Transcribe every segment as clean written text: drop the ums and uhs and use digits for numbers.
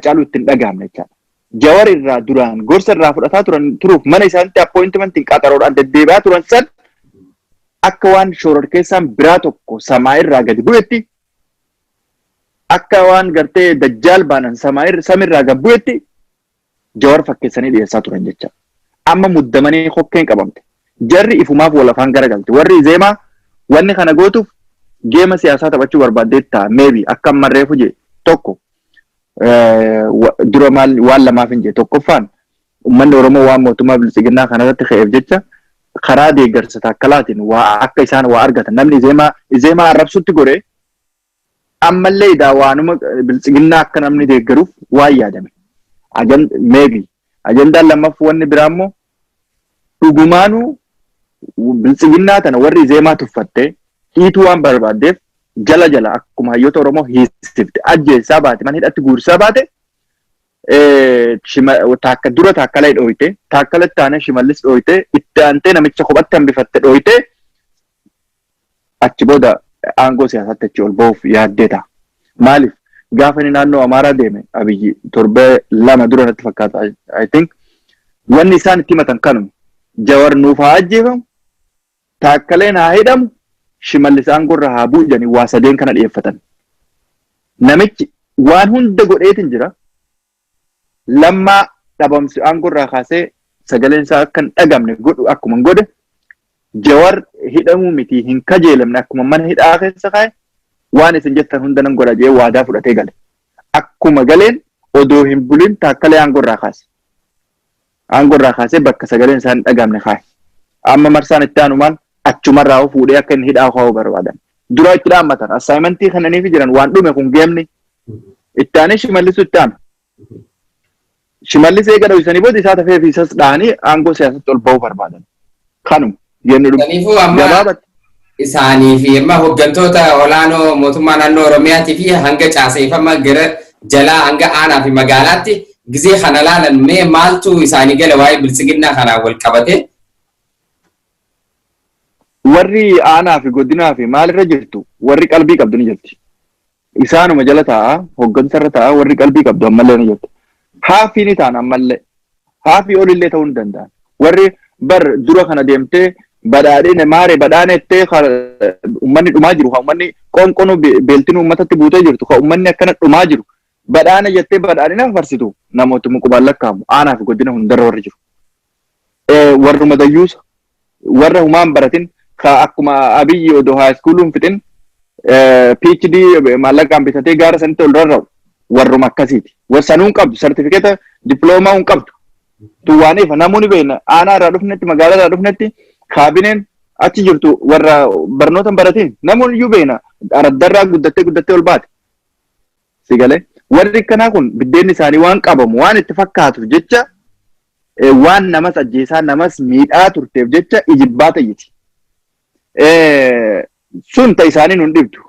Haacaaluu ittiin dhagahamne jechaadha. Jawar irraa duraan gorsa irraa fudhataa turan turuuf mana isaanitti appointmentiin qaxaroodhaan deddeebi'aa turan san akka waan shororkeessaan biraa tokko samaa irraa gadi bu'etti, akka waan gartee dajjaal baanan samaa samirraa gad bu'etti Jawar fakkeessanii dhiyeessaa turan jecha. Amma muddamanii kokkeen qabamte. Jarri ifumaaf wal afaan garagalte. Warri Izeemaa wanni kana gootuuf geema siyaasaa taphachuu barbaaddee ta'a. Maybe akka amma reefu jee tokko dura maal waan lamaaf hin jee. Tokkoffaan, uummanni Oromoo waan mootummaa biltsiginnaa kanarratti ka'eef jecha karaa deeggarsa Taakkalaatiin waa akka isaan waa argatan, namni Izeemaa arrabsutti godhe ammallee idaa waanuma biltsiginnaa akka namni deeggaruuf waan yaadame. Maybe ajandaan lammaffaa wanni biraa immoo dhugumaanuu biltsiginnaa tana warri Izeemaa tuffattee dhiituu waan barbaaddeef jala jala akkuma hayyoota Oromoo hiisifte, ajjeessaa baate, mana hidhatti guursaa baate, taakka dura Taakkala dhooyte, Taakkala itti aanee Shimallis dhooyte, itti aantee namicha kophatti hambifatte dhooyte, achi booda aangoo siyaasaatti achi ol ba'uuf yaaddee ta'a. Maaliif gaafa inni naannoo Amaaraa deeme, Abiyyi, torbee 2 dura natti fakkaata, I think, wanni isaan itti himatan kanuma: Jawar nuuf haa ajjeefamu, Taakkaleen haa hidhamu, Shimallis aangoo irra haa bu'u jedhanii waa sadeen kana dhiyeeffatan. Namichi waan hunda godheetin jira. Lammaa dhabamsi aangoo irraa kaasee sagaleen isaa akka hin dhagamne godhu akkuma hin godhe, Jawar hidhamuu miti hin kajeelamne akkuma mana hidhaa keessa kaa'e, waan isin jettan hunda nan godha jedhee waadaa fudhatee gale. Akkuma galeen odoo hin bulin Taakkalee aangoo irraa kaase. Aangoo irraa kaasee bakka sagaleen isaa hin dhagamne kaa'e. Amma marsaan itti aanu maal? Achumarraa fuudhee akka inni hidhaa kaa'uu barbaadan. Dura itti dhaammatan. Assignmentii kennaniifi jiran, waan dhume kun geemni. Itti aanee Shimallisu itti aanu. Shimallis eega dho'isanii booda isaa tafee fi isas dhahanii aangoo siyaasatti ol ba'uu barbaadan. Kanuma. Geemni dhume. Kanaafuu amma Gabaabatti. isaanii fi amma hooggantoota olaanoo mootummaa naannoo Oromiyaatii fi hanga caaseeffama gara jalaa hanga aanaa fi magaalaatti gizee kana laalan mee maaltu isaanii gala waa'ee biltsiginnaa kanaan wal qabate? Warri aanaa fi godinaa fi maalirra jirtu, warri qalbii qabdu ni jirti. Isaanuma jala taa'a, hooggansa irra taa'a, warri qalbii qabdu ammallee ni jirti. Haafii ni ta'an ammallee. Haafii olillee ta'uu ni danda'an. Warri bar dura kana deemtee badhaadhine maare badhaanettee uummanni dhumaa jiru, kan uummanni qoonqonuu beeltinuu uummatatti buutee jirtu, kan uummanni akkana dhumaa jiru. Badhaana jettee badhaadhina farsitu namootuma qubaan lakkaa'amu aanaa fi godina hundarra warri jiru. Warruma dayyuusa, warra humaan baratin, ka akkuma Abiyyi odoo high schooluun fixin PhD maallaqaan bitatee gaara sanitti ol rarra'u, warruma akkasiiti. Sanuu hin qabdu, sartifikeeta diploomaa hin qabdu. Tuwwaaniif namoonni beekna, aanaa irraa dhufnetti, magaalaa irraa dhufnetti, kaabineen achi jirtu warra barnoota hin baratin, namoonni iyyuu beekna, araddarraa guddattee guddattee ol baate. Si galee, warri akkanaa kun biddeenni isaanii waan qabamu waan itti fakkaatuuf jecha, waan namas ajjeesaa namas miidhaa turteef jecha ijibbaa tayyiti. Sun ta isaanii nun dhibdu.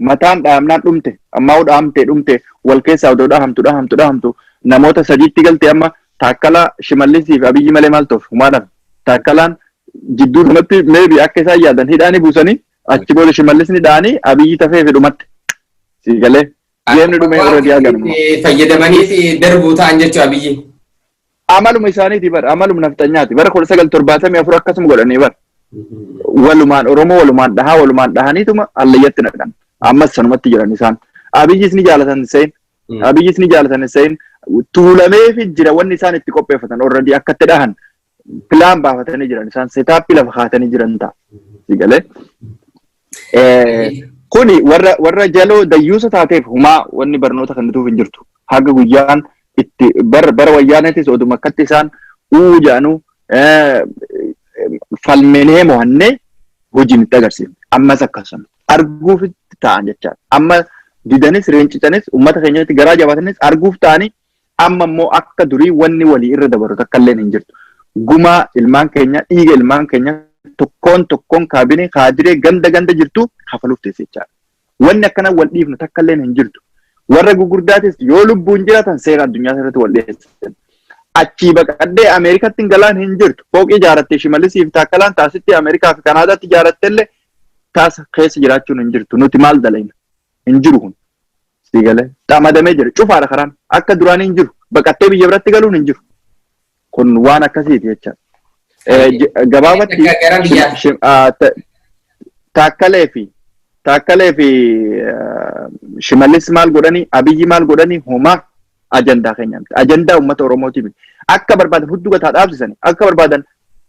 Mataan dhahamnaan dhumte, ammaa dhahamte dhumte, wal keessaa odoo dhahamtu dhahamtu dhahamtu namoota sadiitti galte. Amma Taakkala, Shimallisii fi Abiyyi malee maal ta'uuf humaa dhabe. Taakkalaan jidduu kanatti maybe akka isaan yaadan hidhaanii buusanii, achi booda Shimallisni dhahanii, Abiyyi tafee fi dhumatti. Si galee, geemni dhumee already agarma. Fayyadamanii darbuu ta'an jechuu Abiyyi. Amaluma isaaniiti bara, amaluma nafxanyaati. Bara 1974 akkasuma godhanii bara. Walumaan Oromoo walumaan dhahaa, walumaan dhahaniituma allayyatti naqan. Ammas sanumatti jiran isaan. Abiyyis ni jaalatan seen. Abiyyis ni jaalatan seen. Tuulameefi jira wanni isaan itti qopheeffatan, already akka itti dhahan plan baafatanii jiran, isaan setupii lafa kaatanii jiran ta'a. Si galee. Kuni warra jaloo dayyuusa taateef humaa wanni barnoota kennituuf hin jirtu. Haga guyyaan itti bara wayyaaneetis oduma akkatti isaan uu jedhanuu falmenee mo'annee hojiin itti agarsiifne. Ammas akkasuma arguuf ta'an jechaadha. Amma didanis, reencicanis, uummata keenyatti garaa jabaatanis arguuf ta'anii, amma immoo akka durii wanni walii irra dabaru takka illee hin jirtu. Gumaa ilmaan keenya, dhiiga ilmaan keenya tokkoon tokkoon kaabinee kaadiree ganda ganda jirtu kafaluuf teesse jechaadha. Wanni akkana wal dhiifnu takka illee hin jirtu. Warra gugurdaatis yoo lubbuun jiraatan seera addunyaa irratti wal dhiyeessan. Achii baqadhee Ameerikatti hin galaan hin jirtu. Fooqii ijaaratte Shimallisii fi Taakkalaan taasitti Ameerikaa fi Kanaadaatti ijaaratte illee taasa keessa jiraachuun hin jirtu. Nuti maal dalayna? Hin jiru kun. Siigalee xamadamee jira. Cufaadha karaan. Akka duraanii hin jiru. Baqattee biyya biratti galuun hin jiru. Kun waan akkasiiti jecha. Gabaabatti Taakkalee fi Shimallis maal godhanii, Abiyyi maal godhanii, homaa ajandaa keenya miti. Ajandaa uummata Oromooti miti. Akka barbaadan hudduu gataa dhaabsisan, akka barbaadan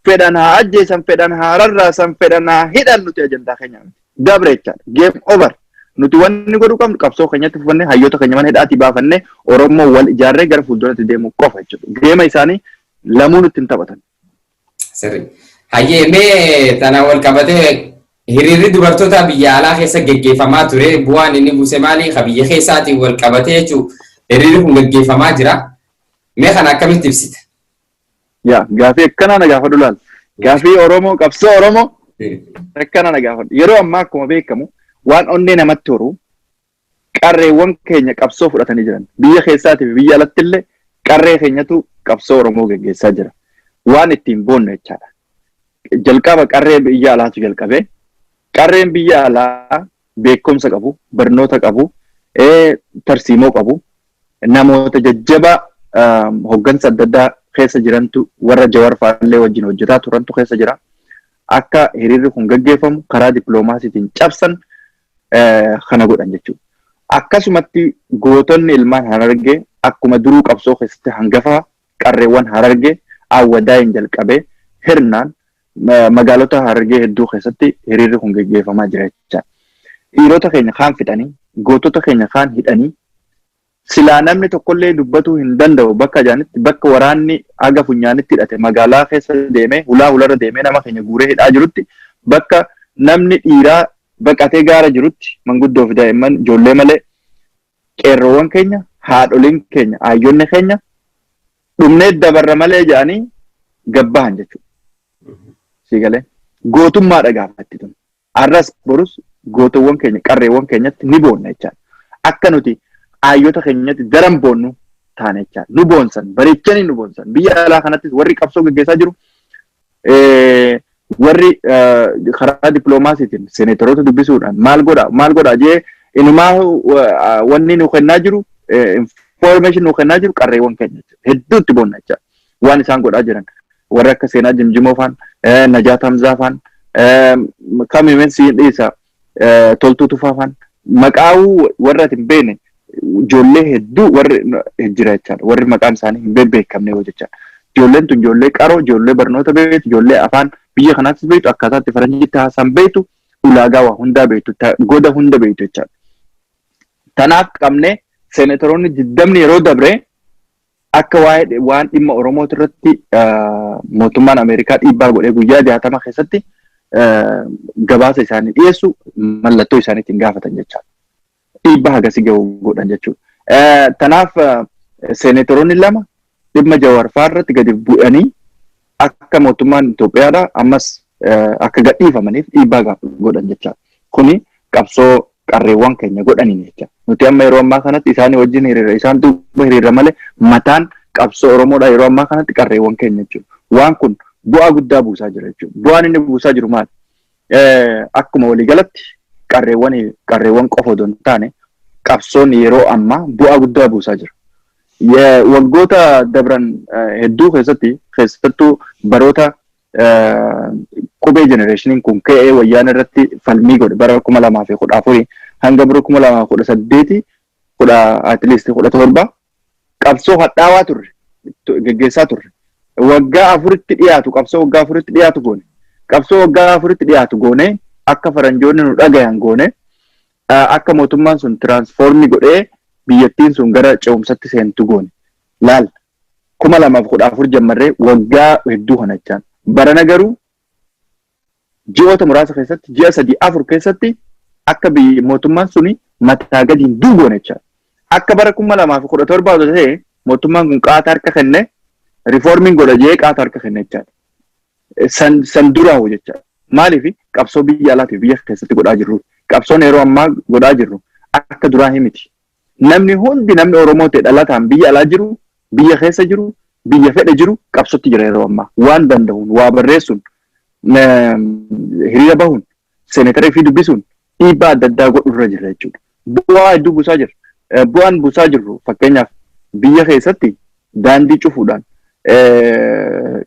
fedhan haa ajjeesan, fedhan haa rarraasan, fedhan haa hidhan, nuti ajandaa keenya miti. Dabre jechaadha. Game over. Nuti wanni godhuu qabnu qabsoo keenyatti fufannee, hayyoota keenya mana hidhaatii baafannee, Oromoo wal ijaarree gara fuulduratti deemuu qofa jechuudha. Geema isaanii lamuu nutti hin taphatan. Sirri. Hayyee, mee tana wal qabatee hiriirri dubartoota biyya alaa keessa geggeeffamaa ture, bu'aan inni buuse maali? Ka biyya keessaatiin wal qabatee jechuun hiriirri kun geggeeffamaa jira. Mee kana akkamitti ibsita? Yaa, gaafii akkanaa na gaafadhu laal. Gaafii Oromoo, qabsoo Oromoo akkanaa na gaafadhu. Yeroo ammaa akkuma beekamu waan onnee namatti horu qarreewwan keenya qabsoo fudhatanii jiran. Biyya keessaatii fi biyya alatti illee qarree keenyatu qabsoo Oromoo geggeessaa jira. Waan ittiin boonnu jechaadha. Jalqaba qarree biyya alaatu jalqabee, qarreen biyya alaa beekumsa qabu, barnoota qabu, tarsiimoo qabu, namoota jajjabaa hoggansa adda addaa keessa jirantu, warra Jawar fa'aallee wajjin hojjetaa turantu keessa jira. Akka hiriirri kun gaggeeffamu karaa dippiloomaasiitiin cabsan kana godhan jechuudha. Akkasumatti gootonni ilmaan Harargee akkuma duruu qabsoo keessatti hangafaa qarreewwan Harargee Awwadaayin jalqabee hirnaan magaalota Harargee hedduu keessatti hiriirri kun gaggeeffamaa jira jechaadha. Dhiirota keenya kaan fixanii, gootota keenya kaan hidhanii, silaa namni tokkollee dubbatuu hin danda'u bakka jaanitti, bakka waraanni haga funyaanitti hidhate magaalaa keessa deemee hulaa hularra deemee nama keenya guuree hidhaa jirutti, bakka namni dhiiraa baqatee gaara jirutti, manguddoo fi daa'imman ijoollee malee, qeerroowwan keenya, haadholiin keenya, hayyoonni keenya dhumnee dabarra malee jedhanii gabbahan jechuudha. Siigalee gootummaadha gaafatti tun. Arras borus gootowwan keenya, qarreewwan keenyatti ni boonna jechaadha. Akka nuti hayyoota keenyatti daran boonnu taane jechaadha. Nu boonsan, bareechanii nu boonsan. Biyya alaa kanattis warri qabsoo gaggeessaa jiru, warri karaa dippiloomaasiitiin seeneetoroota dubbisuudhaan maal godha maal godha jee inumaa wanni nu kennaa jiru, information nu kennaa jiru qarreewwan keenya hedduutti boonna jechaadha. Waan isaan godhaa jiran, warri akka Seenaa Jimjimoo faan, Najaat Hamzaa faan, kamiimen siin dhiisa, Toltuu Tufaa faan, maqaawuu warra ati hin beekne ijoollee hedduu warri jira jechaadha. Warri maqaan isaanii hin beekamne yoo jechaadha. Ijoolleen tun ijoollee qaroo, ijoollee barnoota beektu, ijoollee afaan biyya kanaattis beektu, akkaataa itti faranjiitti haasaan beektu, ulaagaa waa hundaa beektu, goda hunda beektu jechaadha. Tanaaf qabnee seenatoroonni 20 yeroo dabre akka waa'ee waan dhimma Oromoo irratti mootummaan Ameerikaa dhiibbaa godhee guyyaa 60 keessatti gabaasa isaanii dhiyeessu mallattoo isaaniitiin gaafatan jechaadha. Dhiibbaa hagasii gahu godhan jechuudha. Tanaaf seenatoroonni lama dhimma Jawaar fa'aa irratti gadi bu'anii akka mootummaan Itoophiyaadha ammas akka gadhiifamaniif dhiibbaa godhan jechaadha. Kuni qabsoo qarreewwan keenya godhaniin jecha. Nuti amma yeroo ammaa kanatti isaanii wajjin hiriira, isaan duuba hiriira malee mataan qabsoo Oromoodha yeroo ammaa kanatti qarreewwan keenya jechuudha. Waan kun bu'aa guddaa buusaa jira jechuudha. Bu'aan inni buusaa jiru maali? Akkuma waliigalatti qarreewwan qofa odoo hin taane qabsoon yeroo ammaa bu'aa guddaa buusaa jira. Waggoota dabran hedduu keessatti, keessattuu baroota qubee generationiin kun ka'ee wayyaan irratti falmii godhe, bara 2014 hanga bara 2018, at least 17, qabsoo hadhaawaa turre geggeessaa turre. Waggaa 4tti dhiyaatu, qabsoo waggaa 4tti dhiyaatu goone. Qabsoo waggaa 4tti dhiyaatu goone, akka faranjoonni nu dhagayan goone, akka mootummaan sun transform godhee biyyattiin sun gara ce'umsatti seentu goone. Laal, 2014 jammarree waggaa hedduu kana jechaan. Barana garuu ji'oota muraasa keessatti, ji'a 3 4 keessatti, akka biyyi mootummaan suni mataa gadiin duugoone jechaadha. Akka bara 2017 otoo ta'e mootummaan kun qaata harka kenne, reformiin godha jee qaata harka kenne jechaadha. San duraahu jechaadha. Maaliif? Qabsoo biyya alaatiif biyya keessatti godhaa jirru. Qabsoon yeroo ammaa godhaa jirru akka duraa miti. Namni hundi, namni Oromoo ta'e dhalataan biyya alaa jiru, biyya keessa jiru, biyya fedhe jiru qabsootti jira yeroo ammaa. Waan danda'uun waa barreessuun, hiriira bahuun, seeneetara fi dubbisuun, dhiibbaa adda addaa godhurra jira jechuudha. Bu'aa hedduu buusaa jira. Bu'aan buusaa jirru, fakkeenyaaf, biyya keessatti daandii cufuudhaan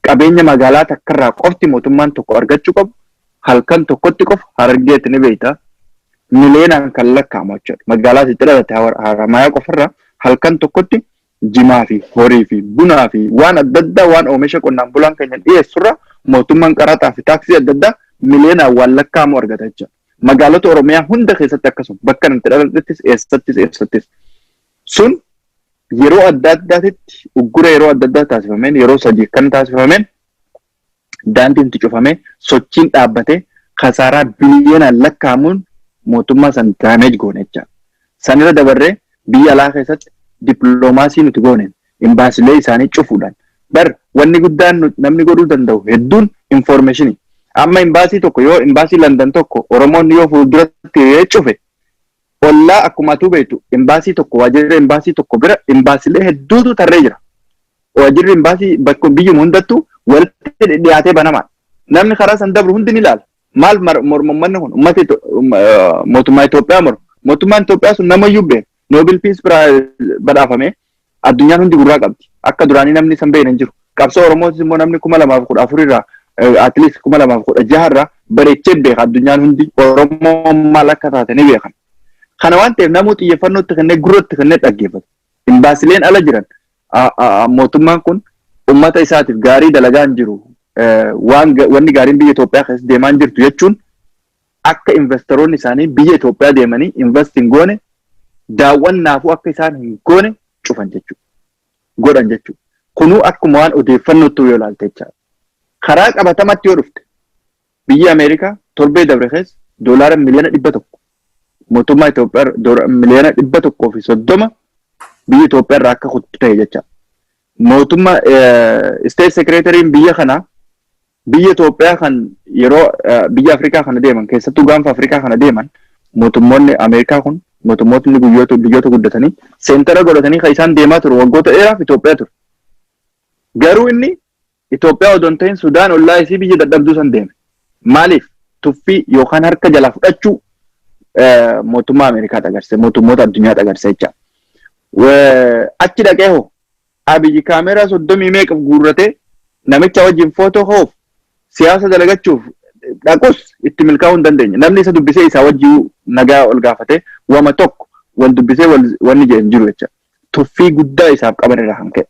qabeenya magaalaa takkarraa qofti mootummaan tokko argachuu qabu halkan tokkotti qofa Harargeetti ni beekta, miliyeenaan kan lakkaa'amu jechuudha. Magaalaa sitti dhalate Haramayaa qofarraa halkan tokkotti jimaa fi horii fi bunaa fi waan adda addaa, waan oomisha qonnaan bulaan keenya dhiyeessurra mootummaan qaraxaa fi taaksii adda addaa miliyeenaan waan lakkaa'amu argata jechuudha. Magaalota Oromiyaa hunda keessatti akkasuma, bakka nuti dhaladhettis, eessattis eessattis. Sun yeroo adda addaatitti uggura yeroo adda addaa taasifameen, yeroo 3 kan taasifameen, daandiin itti cufamee, sochiin dhaabbatee, kasaaraa biliyeenaan lakkaa'amuun mootummaa san damage goone jecha. Sanirra dabarree biyya alaa keessatti dippiloomaasii nuti gooneen imbaasilee isaanii cufuudhaan, bar wanni guddaan namni godhuu danda'u hedduun information. Amma imbaasii tokko, yoo imbaasii London tokko Oromoonni yoo fuulduratti yoo cufe, ollaa akkuma atuu beektu imbaasii tokko, waajjirri imbaasii tokko bira imbaasilee hedduutu tarree jira. Waajjirri imbaasii bakka biyyuma hundattuu walitti dhiyaatee banamaa. Namni karaa san dabru hundi ni ilaala. Maal mormummanni kun uummata mootummaa Itoophiyaa mormu? Mootummaan Itoophiyaa sun namayyuu beeka. Nobel Peace badhaafamee addunyaan hundi gurraa qabdi. Akka duraanii namni san beekne hin jiru. Qabsoo Oromootis immoo namni 2014 irraa, at least 2016 irraa bareechee beeka. Addunyaan hundi Oromoo maal akka taate ni beekan. Kana waan ta'eef namuu xiyyeeffannoo itti kennee, gurra itti kennee dhaggeeffata. Imbaasileen ala jiran mootummaan kun uummata isaatiif gaarii dalagaa hin jiru. Waan wanni gaariin biyya Itoophiyaa keessa deemaa hin jirtu jechuun akka investoroonni isaanii biyya Itoophiyaa deemanii invest hin goone, daawwannaafuu akka isaan hin goone cufan jechuudha. Godhan jechuudha. Kunuu akkuma waan odeeffannootti yoo ilaalte jechaadha. Karaa qabatamatti yoo dhufte, biyyi Ameerikaa torbee dabre keessa doolaara 100 miliyoona mootummaa Itoophiyaa 130 miliyoona biyya Itoophiyaa irraa akka kuttu ta'e jecha. Mootummaa State Secretary biyya kanaa biyya Itoophiyaa kan yeroo biyya Afrikaa kana deeman, keessattuu gaanfa Afrikaa kana deeman, mootummoonni Ameerikaa kun, mootummootni guyyoota biyyoota guddatanii center godhatanii kan isaan deemaa ture waggoota dheeraaf Itoophiyaa ture. Garuu inni Itoophiyaa odoo hin ta'in Sudaan ollaa isii biyya dadhabduu san deeme. Maaliif? Tuffii yookaan harka jalaa fudhachuu mootummaa Ameerikaa agarsiise, mootummoota addunyaa agarsiise jecha. Achi dhaqee hoo Abiyyi kaameraa soddomii meeqa guurratee namicha wajjin footoo ka'uuf, siyaasa dalagachuuf dhaqus itti milkaa'uu hin dandeenye. Namni isa dubbisee, isaa wajjin nagaa ol gaafatee, wama tokko wal dubbisee wanni jedhan jiru jecha. Tuffii guddaa isaaf qaban irraa kan ka'e.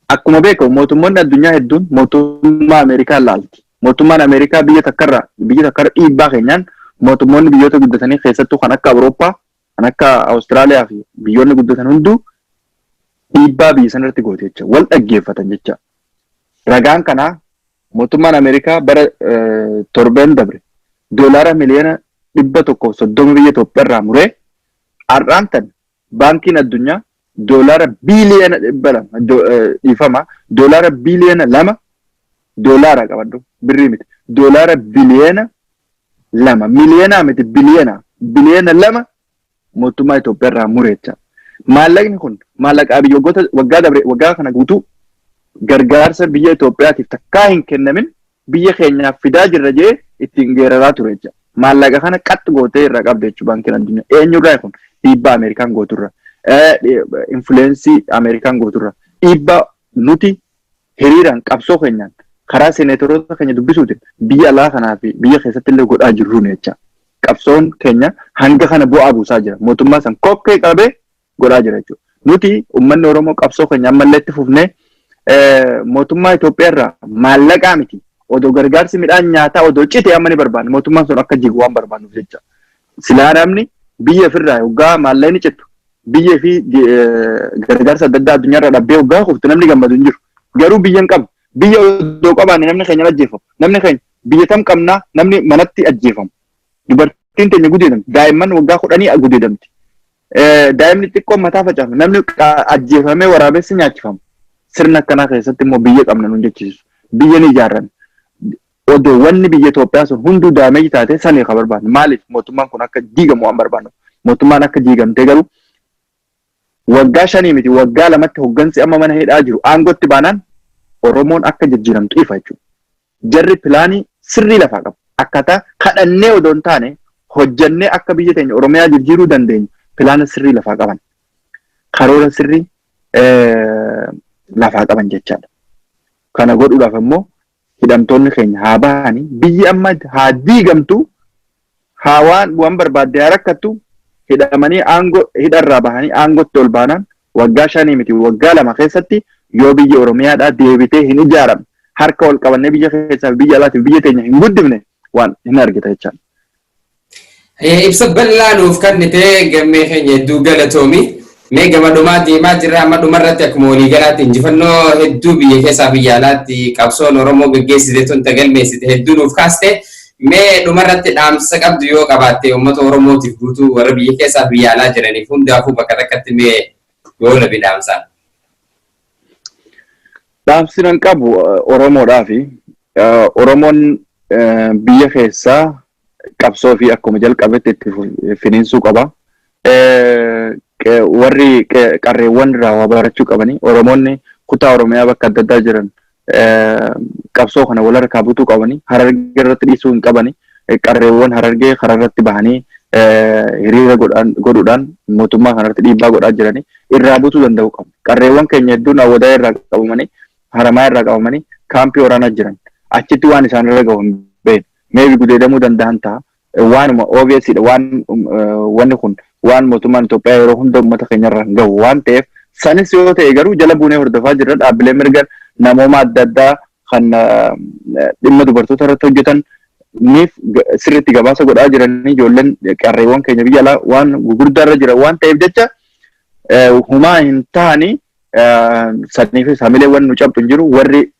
Akkuma beekamu mootummoonni addunyaa hedduun mootummaa Ameerikaa laalti. Mootummaan Ameerikaa biyya takkarra dhiibbaa keenyaan mootummoonni biyyoota guddatanii, keessattuu kan akka Awurooppaa, kan akka Awustiraaliyaa fi biyyoonni guddatan hunduu dhiibbaa biyya sanarratti goote jecha. Wal dhaggeeffatan jecha. Ragaan kanaa mootummaan Ameerikaa bara torbeen dabre doolaara 130 miliyoona biyya Itoophiyaa irraa muree, har'aan tan baankiin addunyaa doolaara biiliyoona 200, dhiifama, doolaara biliyoona 2, doolaara qabadhu, birrii miti, doolaara biliyoona 2, miliyoonaa miti, biliyoona 2 mootummaa Itoophiyaa irraa mure jecha. Maallaqni kun maallaqa Abiyyi waggoota waggaa dabre, waggaa kana guutuu gargaarsa biyya Itoophiyaatiif takkaa hin kennamin biyya keenyaaf fidaa jirra jee ittiin geeraraa ture jecha. Maallaqa kana qaxxi gootee irraa qabde jechuudha baankiin addunyaa. Eenyurraa kun? Dhiibbaa Ameerikaan gooturra. Influence Ameerikaan gooturra. Dhiibbaa nuti hiriiraan qabsoo keenyaan karaa seeneetoroota keenya dubbisuutiin biyya alaa kanaa fi biyya keessatti illee godhaa jirruun jecha. Qabsoon keenya hanga kana bu'aa buusaa jira. Mootummaa san kokkee qabee godhaa jira jechuudha. Nuti uummanni Oromoo qabsoo keenya ammallee itti fufnee mootummaa Itoophiyaa irraa maallaqaa miti. Odoo gargaarsi midhaan nyaataa odoo cite amma ni barbaanna. Mootummaan sun akka jigu waan barbaannuuf jecha. Silaa namni biyya ofirraa hoggaa maallaqni citu, biyya fi gargaarsa adda addaa addunyaarraa dhabbee hoggaa kuftu namni gammadu hin jiru. Garuu biyya hin qabnu. Biyya odoo qabaanne namni keenya ajjeefamu. Namni keenya biyya tam qabnaa namni manatti ajjeefamu? Dubartiin teenya gudeedamti. Daa'imman waggaa 10 gudeedamti. Daa'imni xiqqoon mataa facaafamu. Namni ajjeefamee waraabessi nyaachifamu. Sirna akkanaa keessatti immoo biyya qabna nun jechisiisu. Biyya ni ijaarranna. Odoo wanni biyya Itoophiyaa sun hunduu damage taate sanii kan barbaannu. Maaliif? Mootummaan kun akka diigamu waan barbaannu. Mootummaan akka diigamtee garuu waggaa 5 miti, waggaa 2tti hoggansi amma mana hidhaa jiru aangootti baanaan Oromoon akka jijjiiramtu ifa jechuudha. Jarri plan sirrii lafaa qabu. Akkaataa kadhannee odoo hin taane hojjannee akka biyya teenya Oromiyaa jijjiiruu dandeenyu Pilaana sirrii lafaa qaban. Karoora sirrii lafaa qaban jechaadha. Kana godhuudhaaf immoo hidhamtoonni keenya haa bahanii, biyyi amma haa diigamtu, haa waan barbaadde haa rakkattu, hidhamanii aangoo hidharraa bahanii aangootti ol baanaan waggaa 5 miti waggaa 2 keessatti yoo biyyi Oromiyaadhaa deebitee hin ijaaramne, harka wal qabannee biyya keessaa fi biyya alaatiif biyya teenya hin guddifne waan hin argita jechaadha. Ibsa bal'aa nuuf kennite, gammee keenya, hedduu galatoomi. Mee gama dhumaa deemaa jirra. Amma dhumarratti akkuma waliigalaatti injifannoo hedduu biyya keessaa biyya alaatti qabsoon Oromoo gaggeessite tun tagalmeessite hedduu nuuf kaaste. Mee dhumarratti dhaamsa qabdu yoo qabaatte, uummata Oromootiif guutuu, warra biyya keessaa biyya alaa jiraniif hundaafuu bakka takkatti mee yoo labi dhaamsaan. Dhaamsi nan qabu Oromoodhaafi Oromoon biyya keessaa qabsoo fi akkuma jalqabetti itti finiinsuu qaba. Warri qarreewwan irraa waa barachuu qabanii, Oromoonni kutaa Oromiyaa bakka adda addaa jiran qabsoo kana wal harkaa butuu qabanii, Harargee irratti dhiisuu hin qabanii. Qarreewwan Harargee karaa irratti bahanii hiriira godhuudhaan mootummaa kanarratti dhiibbaa godhaa jiranii irraa butuu danda'uu qabu. Qarreewwan keenya hedduun Awwadaa irraa qabamanii, Haramaa irraa qabamanii kaampii waraanaa jiran. Achitti waan isaan irra gahu hin beeknu. Maybe gudeedamuu danda'an ta'a. Waanuma obvious dha, waan wanni kun waan mootummaan Itoophiyaa yeroo hunda uummata keenya irra hin gahu waan ta'eef, sanis yoo ta'e garuu jala buunee hordofaa jirra. Dhaabbilee mirga namooma adda addaa kan dhimma dubartoota irratti hojjetan niif sirriitti gabaasa godhaa jiranii, ijoolleen qarreewwan keenya biyya alaa waan gugurdaa irra jiran waan ta'eef jecha humaa hin ta'anii saniifis hamileewwan nu cabxu hin jiru. Warri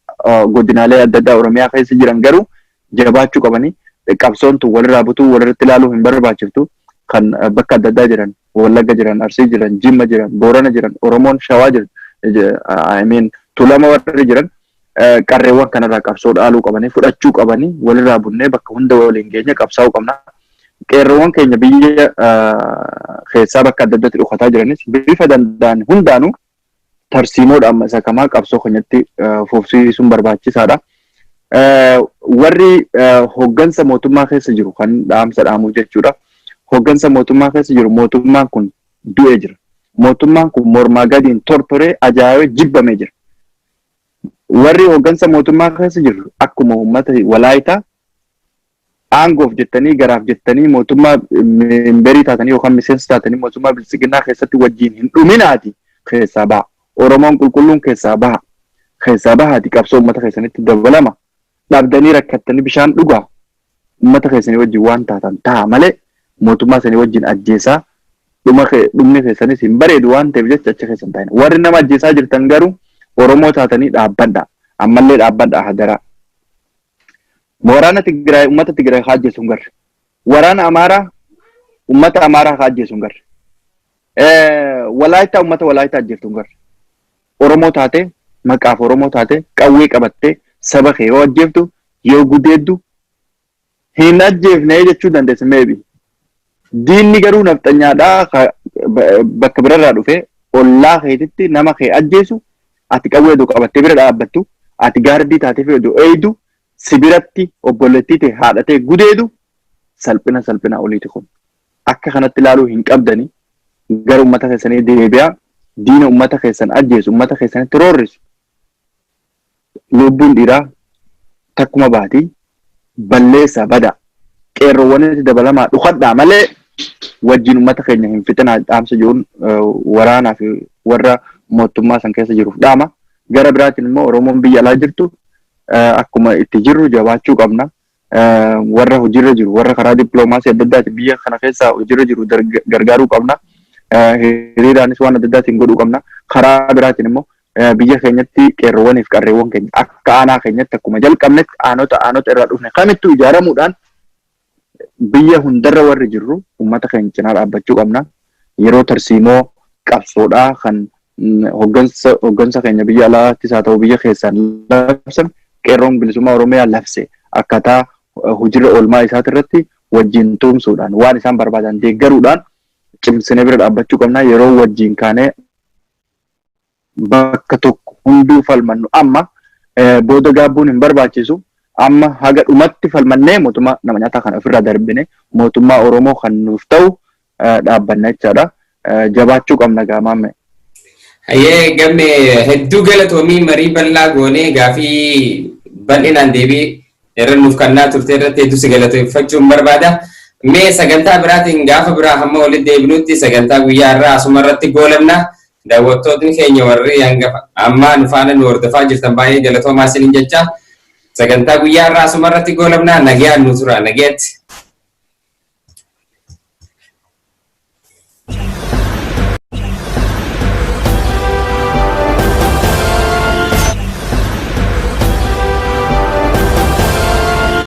godinaalee adda addaa Oromiyaa keessa jiran garuu jabaachuu qabanii, qabsoon tun walirraa butuu, walirratti ilaaluu hin barbaachiftu. Kan bakka adda addaa jiran, Wallagga jiran, Arsii jiran, Jimma jiran, Boorana jiran, Oromoon Shawaa jiran, I mean Tulama warri jiran, qarreewwan kanarraa qabsoo dhaaluu qabanii, fudhachuu qabanii, walirraa bunnee bakka hunda waliin geenye qabsaa'uu qabna. Qeerroowwan keenya biyya keessaa bakka adda addaatti dhokataa jiranis bifa danda'an hundaanuu tarsiimoodhaan isa kamaa qabsoo keenyatti fufsiisuun barbaachisaadha. Warri hoggansa mootummaa keessa jiru kan dhaamsa dhaamuuf jechuudha. Hoggansa mootummaa keessa jiru, mootummaan kun du'ee jira. Mootummaan kun mormaa gadiin tortoree ajaa'ibee jibbamee jira. Warri hoggansa mootummaa keessa jiru akkuma uummata Walaayitaa aangoof jettanii, garaaf jettanii mootummaa memberii taatanii yookaan miseensa taatanii mootummaa biltsiginnaa keessatti wajjin hin dhuminaati keessaa baha. Oromoon qulqulluun keessaa baha. Keessaa bahaati qabsoo uummata keessanitti dabalama. Dhabdanii rakkattanii bishaan dhugaa. Uummata keessanii wajjin waan taatan ta'a malee mootummaa sanii wajjin ajjeesaa dhuma dhumni keessanis hin bareedu waan ta'eef jecha achi keessan taa'ina. Warri nama ajjeesaa jirtan garuu Oromoo taatanii dhaabbadha. Ammallee dhaabbadha hadaraa. Waraana Tigraay uummata Tigraay haa ajjeesu hin garre. Waraana Amaaraa uummata Amaaraa haa ajjeesu hin garre. Walaayittaa uummata Walaayittaa ajjeeftu hin garre. Oromoo taatee, maqaaf Oromoo taatee qawwee qabattee saba kee yoo ajjeeftu, yoo gudeeddu, hin ajjeefne jechuu dandeessa maybe. Diinni garuu nafxanyaadhaa bakka birarraa dhufee ollaa keetitti nama kee ajjeesu, ati qawwee odoo qabattee bira dhaabbattu, ati gaardii taatee fi odoo eeydu si biratti obboleettii ta'e haadhatee gudeedu, salphina salphina oliiti kun. Akka kanatti ilaaluu hin qabdani. Gara uummata keessanii deebi'aa. Diina uummata keessan ajjeesu, uummata keessanitti roorrisu. Lubbuun dhiiraa takkuma baatii balleessaa badaa. Qeerroowwanitti dabalamaa dhukadhaa malee wajjin uummata keenya hin fixinaa dhaamsa jiruun waraanaa fi warra mootummaa san keessa jiruuf dhaama. Gara biraatiin immoo Oromoon biyya alaa jirtu akkuma itti jirru jabaachuu qabna. Warra hojiirra jiru, warra karaa dippiloomaasii adda addaatiin biyya kana keessa hojiirra jiru gargaaruu qabna. Hiriiraanis waan adda addaatiin godhuu qabna. Karaa biraatiin immoo biyya keenyatti qeerroowwanii fi qarreewwan keenya akka aanaa keenyatti akkuma jalqabnetti aanota aanota irraa dhufne kamittuu ijaaramuudhaan biyya hundarra warri jirru uummata keenya cinaa dhaabbachuu qabna. Yeroo tarsiimoo qabsoodhaa kan hoggansa keenya biyya alaattis haa ta'u biyya keessaan labsame, qeerroon bilisummaa Oromiyaa labse, akkaataa hojiirra oolmaa isaati irratti wajjin tumsuudhaan, waan isaan barbaadan deeggaruudhaan cimsinee bira dhaabbachuu qabna. Yeroo wajjin kaanee bakka tokko hunduu falmannu amma, booda gaabbuun hin barbaachisu. Amma haga dhumatti falmannee mootummaa nama nyaataa kana ofirraa darbine mootummaa Oromoo kan nuuf ta'u dhaabbanna jechaadha. Jabaachuu qabna gaamaamme. Hayyee Gamme, hedduu galatoomii. Marii bal'aa goonee gaafii bal'inaan deebii irra nuuf kannaa turte irratti hedduu si galateeffachuun barbaada. Mee sagantaa biraatiin gaafa biraa hamma walitti deebinutti sagantaa guyyaa irraa asuma irratti goolabna. Daawwattootni keenya warri hanga ammaa nu faana nu hordofaa jirtan baay'ee galatoomaa isiniin jecha. Sagantaa guyyaa irraa asuma irratti goolabna. Nagayaan nu tura. Nagayaatti.